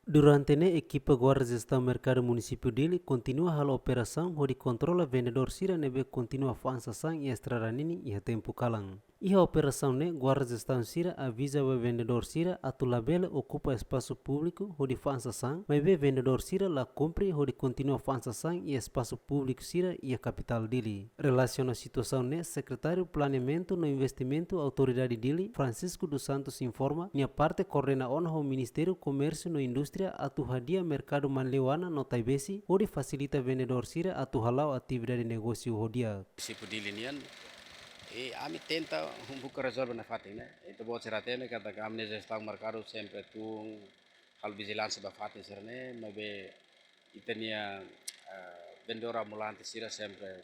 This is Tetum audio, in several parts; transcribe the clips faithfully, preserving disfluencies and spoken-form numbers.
Durante ne'e, ekipa Guarda Jestaun Merkadu Munisípiu Dili kontinua halo operasaun hodi kontrola vendedór sira ne'ebé kontinua fa'an sasán iha estrada ninin iha tempu kalan. Iha operasaun ne'e, guarda jestaun sira aviza ba vendedór sira atu labele okupa espasu públiku hodi fa'an sasán, maibé vendedór sira la kumpre hodi kontinua fa'an sasán iha espasu públiku sira iha kapitál Dili. Relasiona situasaun ne'e, Sekretáriu Planeamentu no Investimentu Autoridade Dili, Francisco dos Santos, informa, nia parte koordena ona ho Ministériu Komérsiu no Indústria atu hadi'a merkadu Manleuana no Taibesi hodi fasilita vendedór sira atu hala'o atividade negósiu ho di'ak. Munisípiu Dili nian, i ami tenta buka rezolve nafatin ne'e. Ita-boot sira hatene katak ami-nia jestaun merkadu sempre tun halo vijilánsia ba fatin sira-ne'e, maibé ita-nia, eh, vendedór ambulante sira sempre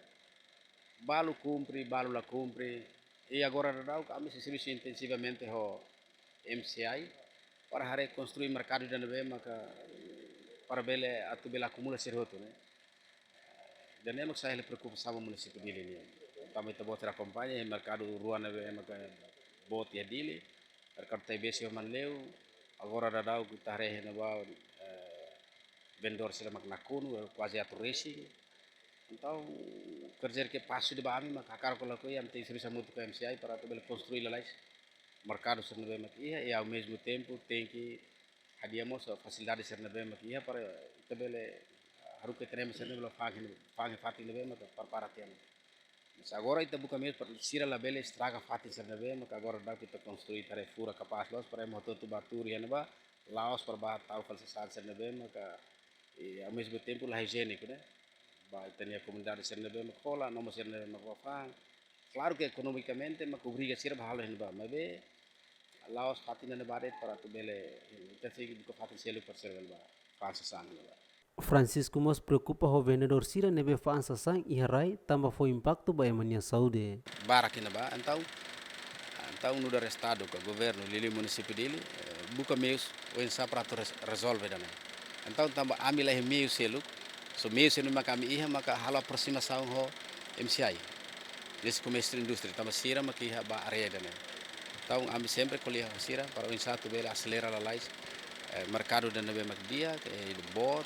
balu kumpre, balu la kumpre. I agora daudaun ami sei servisu intensivamente ho M C I para haree konstrui merkadu ida ne'ebé maka para bele atu bele akumula sira hotu ne'e. Ida-ne'e mak sai hela preokupasaun ba munisípiu Dili nian. Tanba ita-boot sira akompaña, iha merkadu rua ne'ebé maka boot iha Dili, merkadu Taibesi ho Manleu, agora daudaun ita haree iha ne'ebá, eh, vendedór sira mak nakonu, kuaze atu resi. Entaun, kerja ke pasu de ba ami, mak hakarak ka lakohi, ami tenke servisu hamutuk ho M C I para atu bele konstrui lalais merkadu sira ne'ebé mak iha, i ao mesmo tempo tenke hadi'a mós fasilidade sira ne'ebé mak iha para ita bele haruka ita-nia ema sira ne'ebé la fa'an, fa'an fatin ne'ebé mak para, para tiha ona. Mas agora ita buka meius para sira labele estraga fatin sira ne'ebé mak agora daudaun ita konstrui, ita haree fura kapás loos para ema hotu-hotu bá tuur iha ne'ebá, la'ós para bá tau fa'an sasán sira ne'ebé maka, i ao mesmo tempo la ijiéniku ne'e. Ba ita-nia komunidade sira ne'ebé mak hola, no mós sira ne'ebé mak bá fa'an. Klaru ke ekonomikamente mak obriga sira bá halo iha ne'ebá, maibé la'ós fatin ne'ebá de'it para atu bele, ita sei buka fatin seluk para sira bele bá fa'an sasán iha ne'ebá. Francisco mós preokupa ho vendedór sira ne'ebé fa'an sasán iha rai tanba fó impaktu ba ema nia saúde. Barak iha ne'ebá, entaun, entaun nu'udar Estadu ka governu, liuliu munisípiu Dili, eh, buka meius oinsá para atu res-, rezolve ida-ne'e. Entaun tanba ami la iha meius seluk, só meius seluk maka ami iha maka halo aprosimasaun ho M C I. De'it ho Ministériu Indústria, tanba sira mak iha ba área ida-ne'e. Entaun ami sempre ko'alia ho sira para oinsá atu bele aselera lalais, eh, merkadu ida ne'ebé mak di'ak, eh, boot,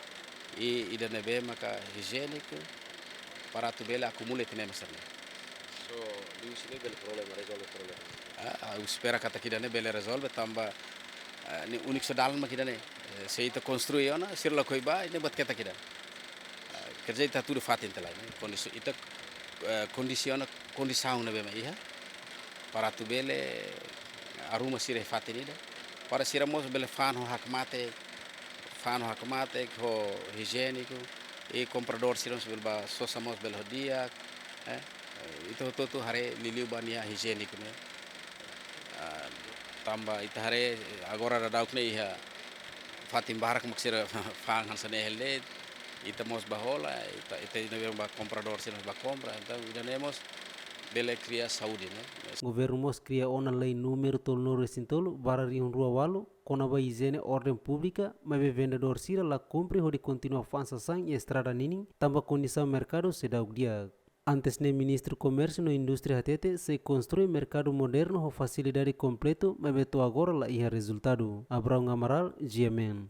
i ida ne'ebé maka ijiéniku, para atu bele akumula ita-nia ema sira-ne'e. So, di sini bele problema, rezolve problema. Ah, ah, espera katak ida-ne'e bele rezolve tanba, ah, ne'e úniku só dalan mak ida-ne'e. Eh, se ita konstrui ona, sira lakohi bá, ne'e buat ketak ida. Ah, kerja ita hatudu fatin tiha lai, ne'e. Kondisi-, ita, eh, kondisiona kondisaun ne'ebé mak iha para atu bele arruma sira iha fatin ida. Para sira mós bele fa'an ho hakmatek, fa'an ho hakmatek, ho ijiéniku, i kompradór sira mós bele bá sosa mós bele ho di'ak, eh, eh, ita hotu-hotu haree liuliu ba nia ijiéniku ne'e. Ah, tanba ita haree, eh, agora daudauk ne'e iha fatin barak mak sira fa'an hanesan ne'e hela de'it, ita mós bá hola, ita, ita ne'ebé bá kompradór sira mós bá kompra, entaun ida-ne'e mós bele kria saúde, ne'e. Governu mós kria ona lei númeru tolunulu-resin-tolu barra rihun rua ualu, kona-ba ijiene orden públika, maibé vendedór sira la kumpre hodi kontinua fa'an sasán iha estrada ninin, tanba kondisaun merkadu seidauk di'ak. Antes ne'e Ministru Komérsiu no Indústria hatete sei konstrui merkadu modernu ho fasilidade kompletu, maibé to'o agora la iha rezultadu. Abraão Amaral, G M N.